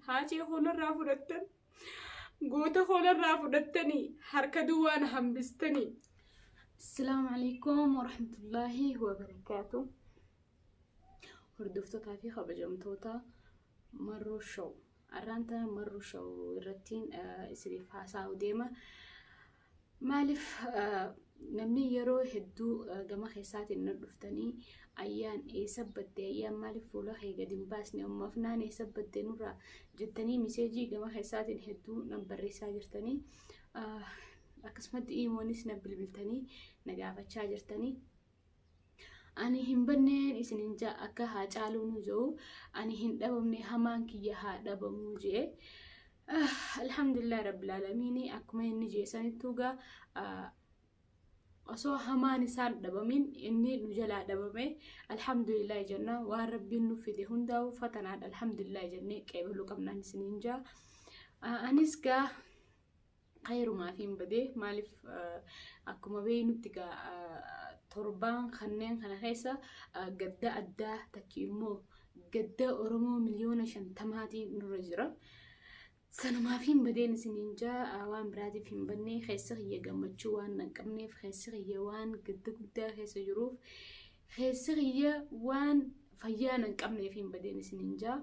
Haacee holarraa fudhattan. Goota holarraa fudhattanii harka duwwaa na hambistanii. Assalaamu alaikum warahmatullaahi wabarakaatu. Hordoftootaa fi kabajamtoota Marroo Show. Arraan tana Marroo Show irrattiin isiniif haasa'u deema. Maaliif namni yeroo hedduu gama keessaatiin na dhuftanii, "Ayyaan eessa badde? Ayyaan maaliif fuula kee gadi hin baasne? Ummaaf naan eessa badde nurraa?" jettanii message gama keessaatiin hedduu na barreessaa jirtanii, akkasumatti imoonis na bilbiltanii na gaafachaa jirtanii. Ani hin banneen isinin jaa. Akka haa caaluu nu jiru, "Ani hin dhabamne, hamaan kiyya haa dhabamuu" jee. Alhamdulillah rabbil aalamiin, akkuma inni jee sanittuu gaa osoo hamaan isaan dhabamin inni nu jalaa dhabame. Alhamdulillah jenna. Waan Rabbiin nu fide hundaa'u fatanaadha, alhamdulillah jennee qeebaluu qabnaan isiniin jaa. Anis gaa khayrumaaf hin badee. Maaliif, akkuma beeynutti gaa torbaan kanneen kana keessa gadda addaa takki immoo gadda Oromoo 50 miliyoonaatiin nurra jira. Sanumaaf hin badeen isiniin jaa, waan biraatiif hin banne. Keessa kiyya gammachuu waan hin qabneef, keessa kiyya waan gadda guddaa keessa jiruuf, keessa kiyya waan fayyaa hin qabneef hin badeen isiniin jaa.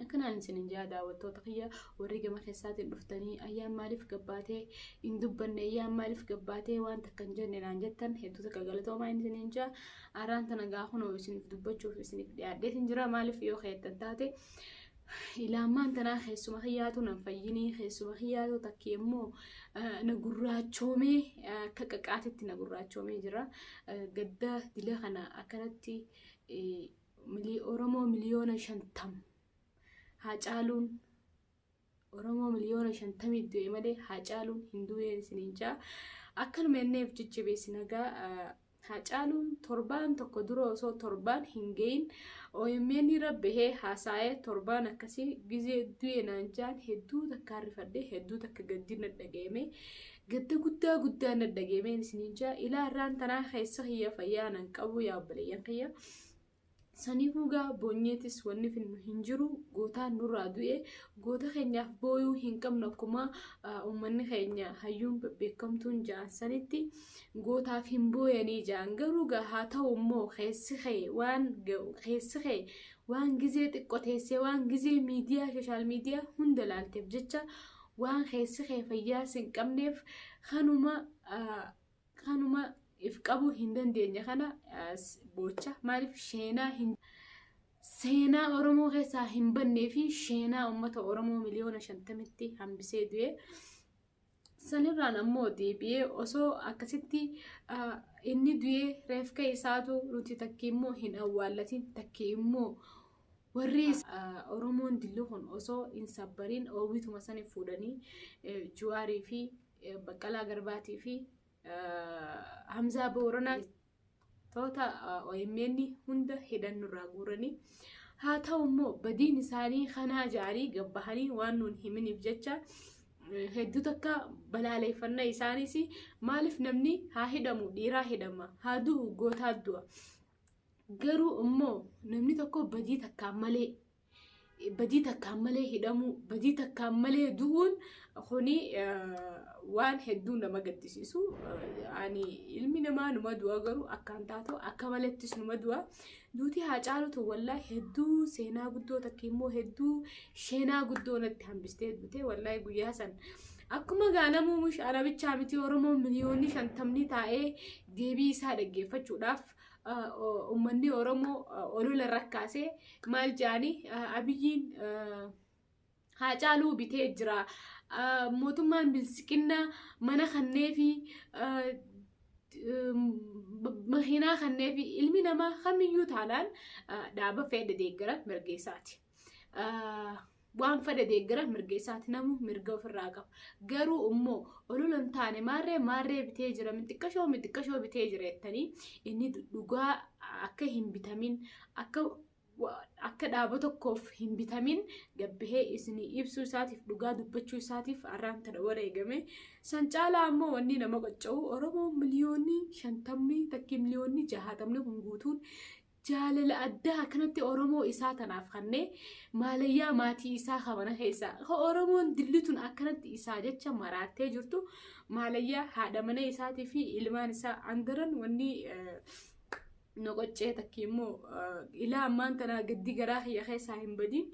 Akkanaan isinin jaa, daawwattoota kiyya warri gama keessaatiin dhuftanii, "Ayyaan maaliif gabbaatee hin dubbanne? Ayyaan maaliif gabbaatee waan takka hin jenne?" naan jettan, hedduu takka galatoomaa isinin jaa. Arraan tana gaa kunoo isiniif dubbachuuf isiniif dhiyaadheetin jira. Maaliif yoo keettan taate, ilaamaan tanaa keessuma kiyyaatu nan fayyinii, keessuma kiyyaatu takki immoo na gurraachoomee, akka qaqaatitti na gurraachoomee jira. Gadda dila kana akkanatti Oromoo 50 miliyoona Haacaaluun Oromoo 50 miliyoonii du'e malee Haacaaluun hin du'een isiniin jaa. Akkanuma inneef jajjabeessina gaa. Haacaaluun torbaan tokko dura, osoo torbaan hin gahin, OMN irra bahee haasa'ee torbaan akkasii gizee du'e naan jaan hedduu takka rifadhee, hedduu takka gaddi na dhaga'ame. Gadda guddaa guddaa na dhaga'ame isiniin jaa. Ilaa irraan tanaa keessa kiyya fayyaa nan qabu, yaa obboleeyyan kiyya. Saniifuu gaa boonyeetis wanni finnu hin jiru. Gootaan nurraa du'e, goota keenyaaf booyuu hin qabnu. Akkuma uummanni keenya hayyuun bebbeekamtuun ja'an sanitti, gootaaf hin booyanii ja'an. Garuu gaa haa ta'u immoo keessi kee waan gizee xiqqoo teessee, waan gizee miidiyaa, social media hunda laalteef jecha, waan keessi kee fayyaa hin qabneef kanuma if qabuu hin dandeenye kana boocha. Maaliif, sheenaa hin seenaa Oromoo keessaa hin bannee fi sheenaa uummata Oromoo 50 miliyoonatti hambisee du'e. Sanirraan ammoo deebi'ee osoo akkasitti inni du'ee reefka isaatu nuti takki immoo hin awwaallatin, takki immoo warri Oromoon dilli kun osoo hin sabbariin oowwituma sani fuudhanii Juwaarii fi Baqqalaa Garbaatii fi Hamzaa Booranaa toota OMN hunda hidhannurraa guuranii, haa ta'u immoo badiin isaanii kanaa ja'anii gabbahanii waan nuun himiniif jecha hedduu takka balaaleeffannaa isaanis. Maaliif, namni haa hidhamu, dhiiraa hidhama, haa du'u, gootaa du'a. Garuu immoo namni tokko badii takkaan malee hidhamuu, badii takkaan malee du'uun kuni waan hedduu nama gaddisiisu. Ani ilmi namaa numa du'a, garuu akkaan taatu akka malettis numa du'a. Duutii haa caalutu wallaahi hedduu seenaa guddoo takka immoo hedduu sheenaa guddoo natti hambistee duute. Wallaahi guyyaa san akkuma gaanamuu mush arabichaa miti, Oromoo 50 miliyoonni taa'ee deebii isaa dhaggeeffachuudhaaf uummanni Oromoo olola rakkaasee maal jedhanii, Abiyyiin Haacaaluu bitee jira. Mootummaan bilisiqinnaa mana kannee fi makiinaa kannee fi ilmi namaa kamiyyuu taanaan dhaaba fedhe deeggara, mirga isaati. Waan fedhe deeggara, mirga isaati, namu mirga ofirraa qaba. Garuu immoo olola hin taane maarree maarree bitee jira, mixiqqashoo mixiqqashoo bitee jira jettanii inni dhugaa akka hin bitamin, akka dhaaba tokkoof hin bitamin gabbahee isinii ibsuu isaatiif, dhugaa dubbachuu isaatiif har'aan tana wareegame. San caalaa ammoo wanni nama qocca'u, Oromoo 50 miliyoonni takki 60 miliyoonni kun guutuun Jaalala addaa akkanatti Oromoo isaa tanaaf kannee maalayyaa maatii isaa kabana keessaa Oromoon dillituun akkanatti isaa jecha maraattee jirtu, maalayyaa haadha mana isaatii fi ilmaan isaa andaran wanni noqoccee takki immoo ilaa ammaan tanaa gaddi garaa kiyya keessaa hin badiin.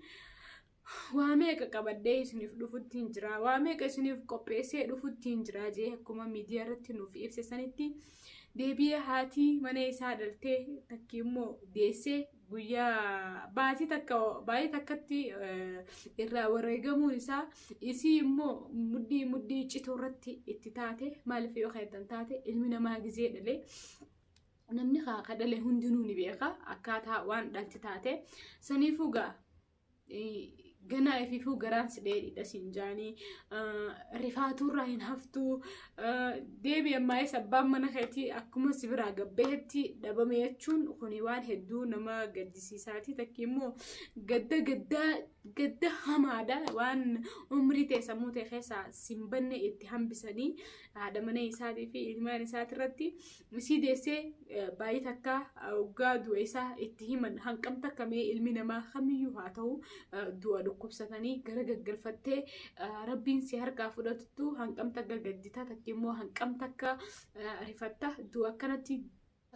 Waa meeqa qabadhee isiniif dhufutti hin jira, waa meeqa isiniif qopheessee dhufutti hin jira jee akkuma miidiyaa irratti nuuf ibse sanitti deebi'ee haatii mana isaa dhaltee takki immoo deessee guyyaa baatii takka baatii takkatti irraa wareegamuun isaa isii immoo mudhii mudhii cituu irratti itti taate. Maaliif yoo keettan taate, ilmi namaa gizee dhalee, namni haa dhale hundinuu ni beeka akkaataa waan dhalti taate. Saniifuu gaa ganaa ifiifuu garaan si dheedhiidha siin jaanii rifaaturraa hin haftuu. Deebi ammaayis abbaan mana keetii akkuma si biraa gabbeetti dhabame jechuun kuni waan hedduu nama gaddisiisaati. Takki immoo gadda gaddaa gadda hamaadha, waan umrii ta'e sammuu ta'e keessaa simbanne itti hambisanii haadha mana isaatii fi ilmaan isaatirratti isii deessee baay'ee takka waggaa du'a isaa itti himan hanqam takka. Mee ilmi namaa kamiyyuu haa ta'u, du'a dhukkubsatanii gara gaggalfattee rabbiin si harkaa fudhattu hanqam takka gaddita, takka immoo hanqam takka rifatta. Du'a akkanatti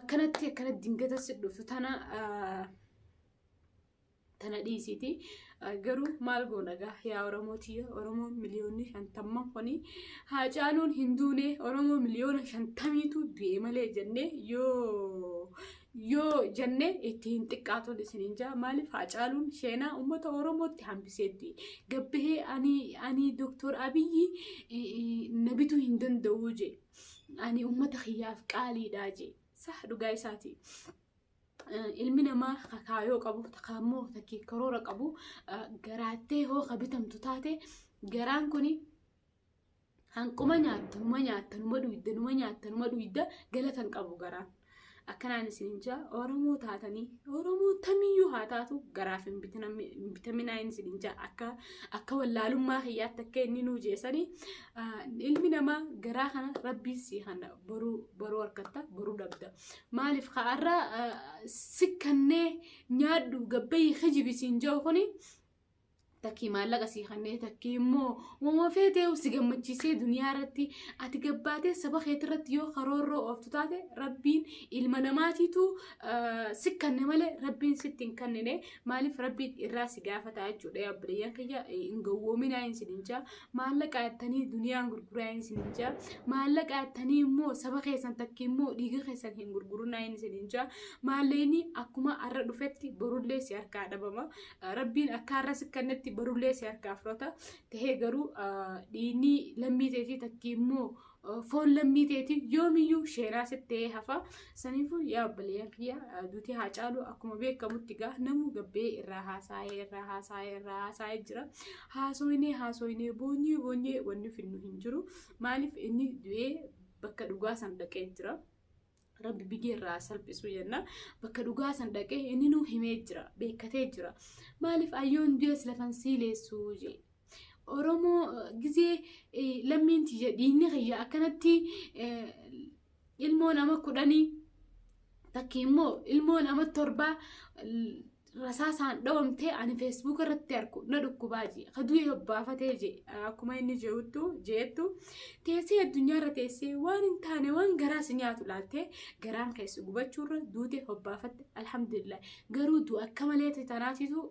akkanatti akkanatti dingata si dhuftu tana dhiisiiti. Garuu maal goona gaa yaa Oromootiyya, Oromoon 50,000,000 kuni Haacaaluun hin duune, Oromoo 50,000,000tu du'e malee jennee yoo jenne itti hin xiqqaatu isiniin jaa. Maaliif, Haacaaluun seenaa uummata Oromootti hambiseetti gabbahee ani Dooktor Abiyyi na bituu hin danda'u jee, ani uummata kiyyaaf qaaliidha jee. Sah, dhugaa isaati. Ilmi namaa kakaayoo qabu takkaammoo takkii karoora qabu garaattee hoo ka bitamtu taate, garaan kuni hanquma nyaatta, numa nyaatta, numa dhuyda, numa nyaatta, numa dhuyda, galata hin qabu garaan. Akkanaan isin jaa, Oromoo taatanii Oromoo tamiyyuu haa taatu garaaf hin bitaminaa isin jaa. Akka wallaalummaa kiyyaatti akka inni nuu jeesanii, ilmi namaa garaa kana rabbiin si kana boruu boruu harkatta, boruu dhabda. Maaliif, ka'arra sikkannee nyaadhu gabbayyi kijibisiin jiru kuni takkii maallaqa sii kannee, takkii immoo uumama feetee si gammachiisee duniyaa irratti ati gabbaatee saba keetii irratti yoo karoorroo ooftu taate, rabbiin ilma namaatiitu si kanne malee rabbiin sitti hin kennine. Maaliif, rabbiin irraa si gaafata jechuudha. Yaa obboleeyyan kiyya, hin gowwoominaa hin isin jaa. Maallaqa jettanii duniyaan gurguraa hin isin jaa. Maallaqa jettanii immoo saba keessan takkii immoo dhiiga keessan hin gurgurinaa hin isin jaa. Maallaqni akkuma har'a dhufetti borullee si harkaa dhabama. Rabbiin akka har'a si kennetti borullee si harkaa fudhata. Tahee garuu dhiigni lammii teetii takkii immoo foon lammii teetii yoomiyyuu sheenaa sitti hafa. Saniifuu yaa obboleeyyan kiyya, duuti Haacaaluu akkuma beekamutti gaa namuu gabbee irraa haasa'ee irraa haasa'ee irraa haasa'ee jira. Haasoynee haasoynee, boonyee boonyee wanni finnu hin jiru. Maaliif, inni du'ee bakka dhugaa san dhaqee jira. Rabbi biyyee irraa salphisu jenna. Bakka dhugaa san dhaqee inni nuu himee jira, beekatee jira. Maaliif, ayyoon du'es lafan siileessuu jee. Oromoo gizee lammiin tiyya, dhiigni kiyya akkanatti ilmoo nama 10 takki immoo ilmoo nama 7 rasaasaan dhawamtee ani Facebook irratti argu na dhukkubaa jee, ka du'e hobbaafatee jee. Akkuma inni je'uttu jeettu teessee addunyaa irra teessee waan hin taane, waan garaa si nyaatu laaltee garaan keessa gubachuurra duute hobbaafatte, alhamdulillah. Garuu du'a akka malee tanaatitu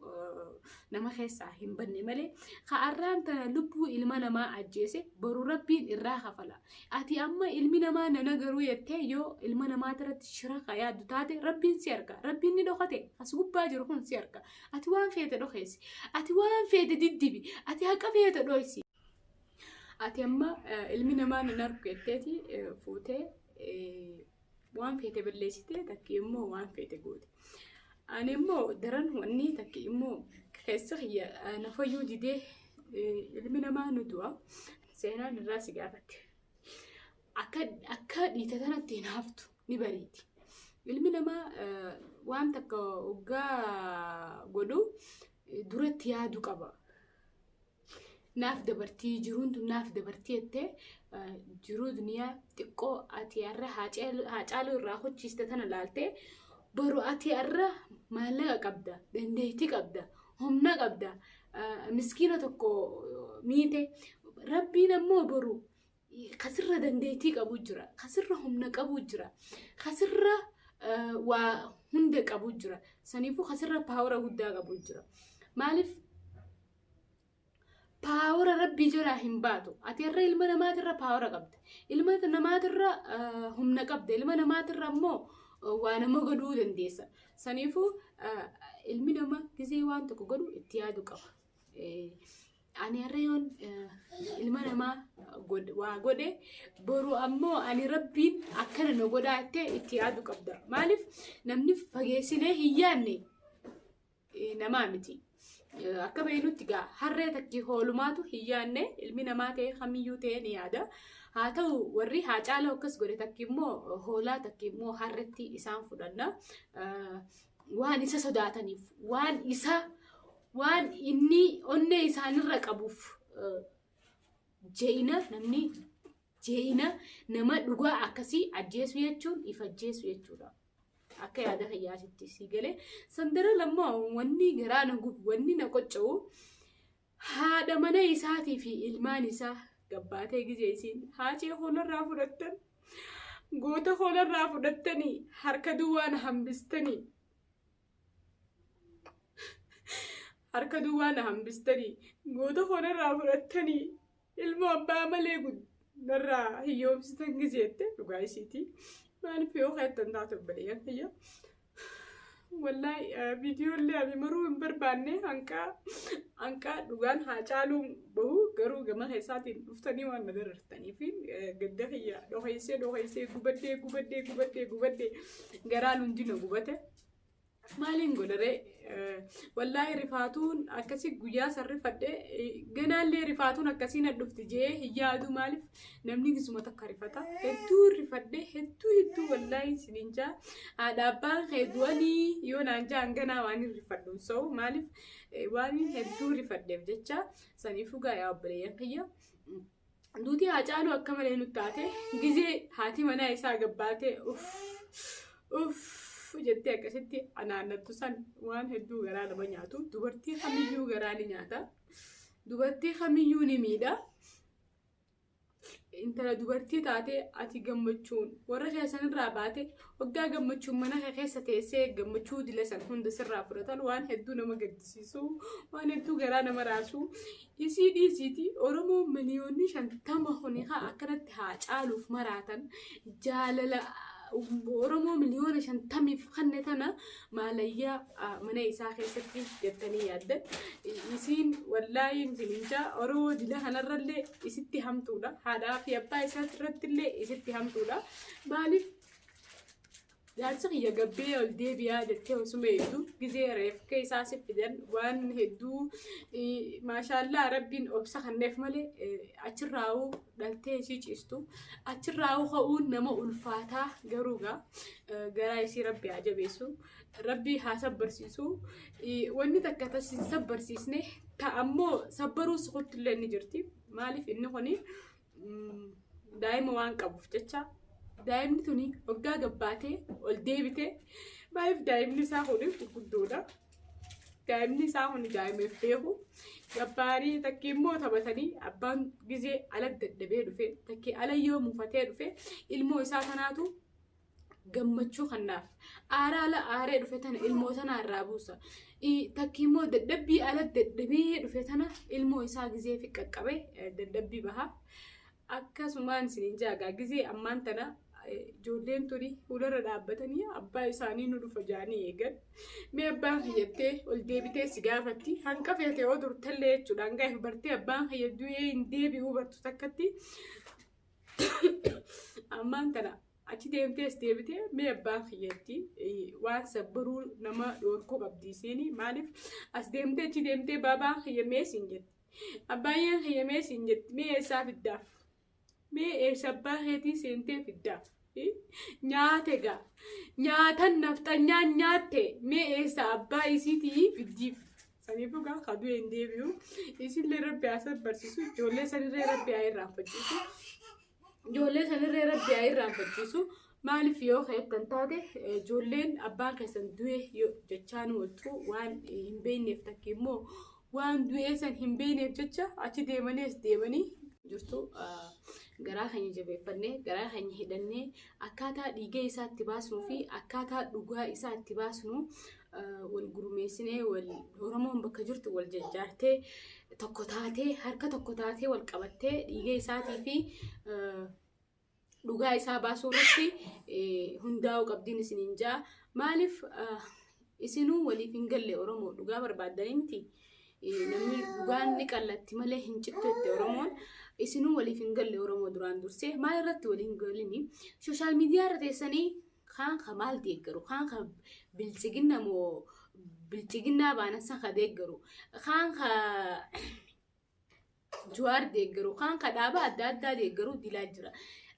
nama keessaa hin banne malee, ka'arraan tana lubbuu ilma namaa ajjeese boruu rabbiin irraa kafala. Ati amma ilmi namaa nana garuu jettee yoo ilma namaati irratti shira ka yaaddu taate, rabbiin si arga. Rabbiin ni dhokate as gubbaa jiru kun si arga. Ati waan feete dhokeessi, ati waan feete diddibi, ati haqa feete dhoysi. Ati amma ilmi namaa nan argu jetteeti fuutee waan feete balleessite, takki immoo waan feete goote. Ani immoo daran wanni takki immoo keessa kiyya na fayyuu didee, ilmi namaa nu du'a, seenaan irraa si gaafatte. Akka dhiita tanatti hin haftu, ni bariiti. Ilmi namaa waan takka hoggaa godhu duratti yaaduu qaba. Naaf dabartii, jiruun tun naaf dabartii jettee jiruu duniyaa xiqqoo ati har'a Haacaaluu irraa hochiiste tana laaltee Boru ati har'a maallaqa qabda, dandeettii qabda, humna qabda, miskiina tokko miite. Rabbiin ammoo boru kasirra dandeettii qabu jira, kasirra humna qabu jira, kasirra waa hunda qabu jira. Saniifuu kasirra power guddaa qabu jira. Maaliif power Rabbii jalaa hin baatu? Ati har'a ilma namaatirra power qabda. Ilma namaatirra humna qabda. Ilma namaatirra ammoo waa nama godhuu dandeessa. Saniifuu ilmi namaa gizee waan tokko godhu itti yaadu qaba. Ani har'a yoon ilma namaa waa godhe, boru ammoo ani Rabbiin akkana na godhaa jettee itti yaadu qabda. Maaliif namni fageessinee hin yaadne namaa miti. Akka beeknutti gaa harree takki hoolumaatu hin yaadne, ilmi namaa ta'e kamiyyuu ta'e ni yaada. Haa ta'u, warri haa caalaa akkas godhe takki immoo hoolaa, takki immoo harretti isaan fudhanna. Waan isa sodaataniif, waan isa waan inni onnee isaanirra qabuuf je'ina. Namni je'ina nama dhugaa akkasii ajjeesu jechuun if ajjeesu jechuudha. Akka yaada kiyyaatitti si galee sandara lammaa wanni garaa na gubu, wanni na qocca'u, haadha mana isaatii fi ilmaan isaa gabbaatee gizee isiin haacee hoolarraa fudhattan, goota hoolarraa fudhattanii, harka duwwaa na hambistanii, harka duwwaa na hambistanii, goota hoolarraa fudhattanii, ilmoo abbaa malee narraa hiyyoomsitan gizeette dhugaa isiiti. Maaliif yoo keettan taate, obboleeyyan kiyya? Wallaahi viidiyoolee ani maruu hin barbaanne hanqaa hanqaa dhugaan haa caaluu bahu, garuu gama keessaatiin dhuftanii waan na darartanii fi gadda kiyya dhokeessee dhokeessee gubadhee gubadhee gubadhee gubadhee garaan hundi na gubate. Maaliin godharee? Wallaahi rifaatuun akkasii guyyaa san rifadhe, ganaallee rifaatuun akkasii na dhufti jee hin yaadu. Maaliif namni gisuma takka rifata? Hedduu rifadhe, hedduu hedduu. Wallaahi isiniin jaa, haadha abbaan kee du'anii yoo naan jaan ganaa waan hin rifadhu sa'u. Maaliif waan hedduu rifadheef jecha. Saniifuu gaa yaa obboleeyyan kiyya, duutii haa caaluu akka malee nutti taate. Gizee haati manaa isaa gabbaatee uff uff jettee akkasitti anaannattu san waan hedduu garaa nama nyaatu. Dubartii kamiyyuu garaa ni nyaata. Dubartii kamiyyuu ni miidha. Intala dubartii taate ati gammachuun warra keessanirraa baate, waggaa gammachuun mana kee keessa teessee gammachuu dila san hunda sirraa fudhatan, waan hedduu nama gaddisiisu, waan hedduu garaa nama raasu. Isii dhiisiiti, Oromoo miliyoonni 50 kuni haa akkanatti haa caaluuf maraatan, jaalala Oromoo miliyoona 50f kanne tana maalayyaa mana isaa keessatti jettanii yaaddan. Isiin wallaahi isiniin Oromoo dila kanarrallee isitti hamtuudha. Haadhaa fi abbaa isaatti isitti hamtuudha. Maaliif jaarsi kiyya gabbee ol deebi'aa jettee osuma hedduu gizee reefka isaa si fidan, waan hedduu maashaallaa Rabbiin obsa kanneef malee achirraa'uu dhaltee isii ciistu achirraa'uu ka'uun nama ulfaataa. Garuu gaa garaa isii Rabbi haa jabeessu, Rabbi haa sabbarsiisu. Wanni takka tas hin sabbarsiisne ta'ammoo sabbaruu suqutti illee ni jirti. Maaliif inni kuni daa'ima waan qabuuf jecha. Daa'imni tuni waggaa gabbaatee ol deebite, maaliif daa'imni isaa kuni gurguddoodha. Daa'imni isaa kun daa'imeef beeku gabbaarii takki immoo taphatanii abbaan gizee ala dadhabee dhufe, takki ala yoo mufatee dhufe, ilmoo isaa kanaatu gammachuu kannaaf. Aara ala aaree dhufe tana ilmoo tanaa irraa buusa. Takki immoo dadhabbii ala dadhabee dhufe tana ilmoo isaa gizee fi qaqqabe dadhabbii baha. Akkasumaan isiniin jaagaa gizee ammaan tana ijoolleen tuni fuularra dhaabbatanii abbaa isaanii nu dhufa jaanii eegan. Mee abbaan kiyyattee ol deebitee si gaafatti. Hanqa feete yoo turtellee jechuudha. Hanga bartee abbaan kiyya du'ee hin deebi'uu bartu takkatti. Ammaan tana achi deemtees deebitee mee abbaan kiyyatti waan sabbaruu nama dhoorkuu qabdi isiini. Maaliif as deemtee achi deemtee baabaan kiyya mee siin jetti. Abbaayyeen kiyya mee siin jetti. Mee eessaa fiddaaf? Mee eessa abbaa keetii seentee fiddaaf? Nyaate gaa. Nyaatan nafxanyaan nyaatte, mee eessa abbaa isiitii fiddiif? Saniifuu gaa kaduu hin deebi'u. Isillee Rabbi haa sabbarsiisu. Ijoollee sanirree Rabbi haa irraanfachiisu. Ijoollee sanirree Rabbi haa irraanfachiisu. Maaliif yoo ka'ettan taate, ijoolleen abbaan keessan du'e jechaan ooltu waan hin beekneef, takka immoo waan du'ee san hin beekneef jecha achi deemanii as deemanii jirtu. Garaa keenya jabeeffannee, garaa keenya hidhannee, akkaataa dhiiga isaa itti baasnuu fi akkaataa dhugaa isaa itti baasnu wal gurmeessinee, wal Oromoon bakka jirtu wal jajjaartee, tokko taatee, harka tokko taatee, wal qabattee dhiiga isaatii fi dhugaa isaa baasuu irratti hundaa'uu qabdiin isiniin jaa. Maaliif isinuu waliif hin galle Oromoo? Dhugaa barbaaddanii miti. Namni dhugaan ni qallatti malee hin cittu jette Oromoon. Isinuu waliif hin galle Oromoo duraan dursee. Maal irratti waliin galini? Social media irra teessanii kaan ka maal deeggaru, kaan ka bilchiginna moo bilchiginnaa baanan san ka deeggaru, kaan ka Jawaar deeggaru, kaan ka dhaaba adda addaa deeggaru dilaa jira.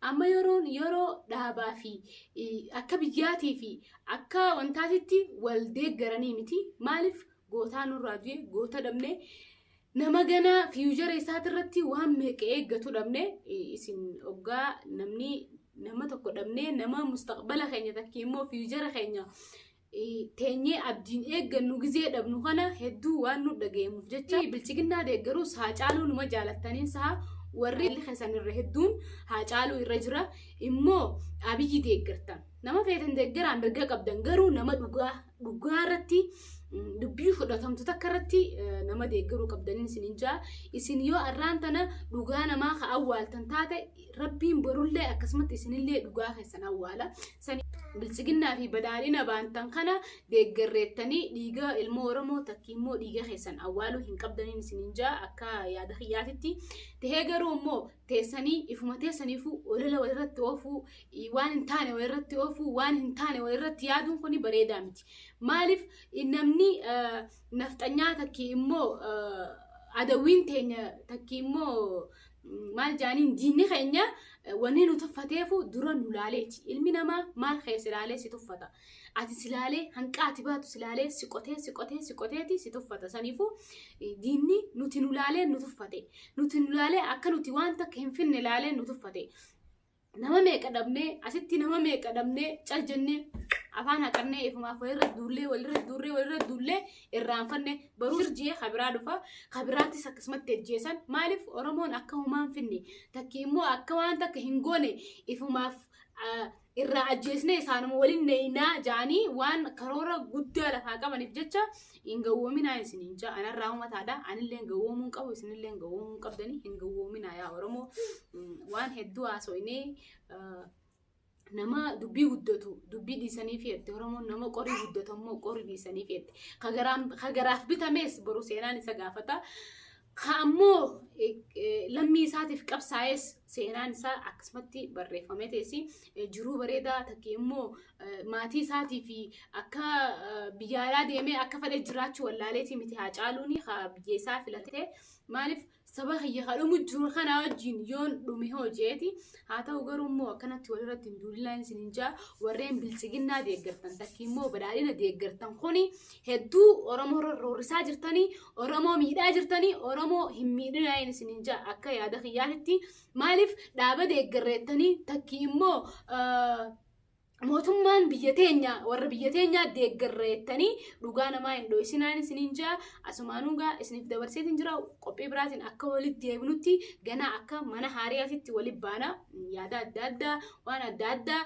Amma yeroon yeroo dhaabaa fi akka biyyaatii fi akka wantaatitti wal deeggaranii miti. Maaliif gootaa nurraa du'e, goota dhabne, nama ganaa future isaatirratti waan meeqa eeggatu dhabne. Isin hoggaa namni nama tokko dhabne, nama mustaqbala keenya takki immoo future keenya teenyee abdiin eeggannu gizee dhabnu kana hedduu waan nu dhagayemuuf jecha, bilchiginnaa deeggaruus Haacaaluu numa jaalattaniin saha, warri keessan irra hedduun Haacaaluu irra jira immoo Abiyyi deeggartan. Nama feetan deeggaraan mirga qabdan, garuu nama dhugaa dhugaa irratti dubbii fudhatamtu takka irratti nama deeggaruu qabdaniin isin jaa. Isin yoo arraan tana dhugaa namaa ka awwaaltan taate, Rabbiin borullee akkasumatti isinillee dhugaa keessan awwaala. Bilchiginnaa fi badhaadhina baantan kana deeggarreettanii dhiiga ilmoo Oromoo takki immoo dhiiga keessan awwaaluu hin qabdaniin isinin jaa akka yaada kiyyaatitti. Tahee garuu immoo teessanii ifuma teessaniifuu olola walirratti oofuu, waan hin taane walirratti oofuu, waan hin taane walirratti yaaduun kuni bareedaa miti. Maaliif namni nafxanyaa takki immoo adawwiin teenya takki immoo maal jaaniin diinni keenya wanni nu tuffateefu dura nu laaleeti. Ilmi namaa maal keessa ilaalee si tuffata? Ati si laalee, hanqa ati baatu si laalee, si qotee, si qotee, si qoteeti si tuffata. Saniifuu diinni nuti nu laalee nu tuffate. Nuti nu laalee akka nuti waan takka hin finne laalee nu tuffate. Nama meeqa dhabnee asitti, nama meeqa dhabnee cal jennee afaan haqannee ifumaaf walirra duullee, walirra duurree, walirra duullee irraanfanne. Baruu jee kabiraa dhufa, kabiraattis akkasumatti ajjeesan. Maaliif Oromoon akka homaan finne takki immoo akka waan takka hin goone ifumaaf irraa ajjeesnee isaanuma waliin neeyinaa ja'anii waan karoora guddaa lafaa qabaniif jecha, hin gawwoominaa isiniin ja'a. Anarraa uumataadha. Anillee hin gawwoomuu hin qabu, isinillee hin gawwoomuu hin qabdanii. Hin gawwoominaa yaa Oromoo. Waan hedduu haasofnee, nama dubbii guddatu dubbii dhiisanii feette Oromoon, nama qorii guddatu immoo qorii dhiisanii feette. Ka garaaf bitamees boru seenaan isa gaafata. Ka ammoo lammii isaatiif qabsaa'es seenaan isaa akkasumatti barreeffamee teessi. Jiruu bareedaa takki immoo maatii isaatii fi akka biyya alaa deemee akka fedhe jiraachuu wallaaleetii miti Haacaaluun haa biyya isaa filatee. Maaliif saba kiyya ka dhumu jiru kana wajjin yoon dhume hoo jeeti. Haa ta'u garuu immoo akkanatti walirratti hin duulinaan isin hin jaa. Warreen biltsiginnaa deeggartan takki immoo badhaadhina deeggartan kuni hedduu Oromoo roorrisaa jirtanii, Oromoo miidhaa jirtanii. Oromoo hin miidhinaa isin hin jaa akka yaada kiyyaatitti. Maaliif dhaaba deeggarreettanii takki immoo mootummaan biyya teenya, warra biyya teenyaa deeggarreettanii dhugaa namaa hin dho'isinaan isiniin jaa. Asumaanuu gaa isiniif dabarseetiin jira. Qophii biraatiin akka walitti deebinutti, ganaa akka mana haariyaatitti walitti baana. Yaada adda addaa, waan adda addaa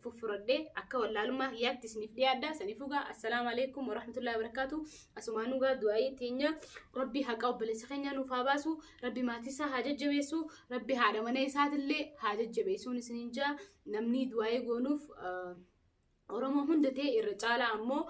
fuffuradhee akka wallaalummaa kiyyaatti isiniif dhiyaadha. Saniifuu gaa assalaamu alaikum warahmatullahi wabarakaatu. Asumaanuu gaa du'aayii teenya, Rabbi haqa obboleessa keenya nuuf haa baasu, Rabbi maatii isaa haa jajjabeessu, Rabbi haadha mana isaatillee haa jajjabeessuun isiniin jaa. Namni du'aayii goonuuf Oromoo hunda ta'e, irra caalaa ammoo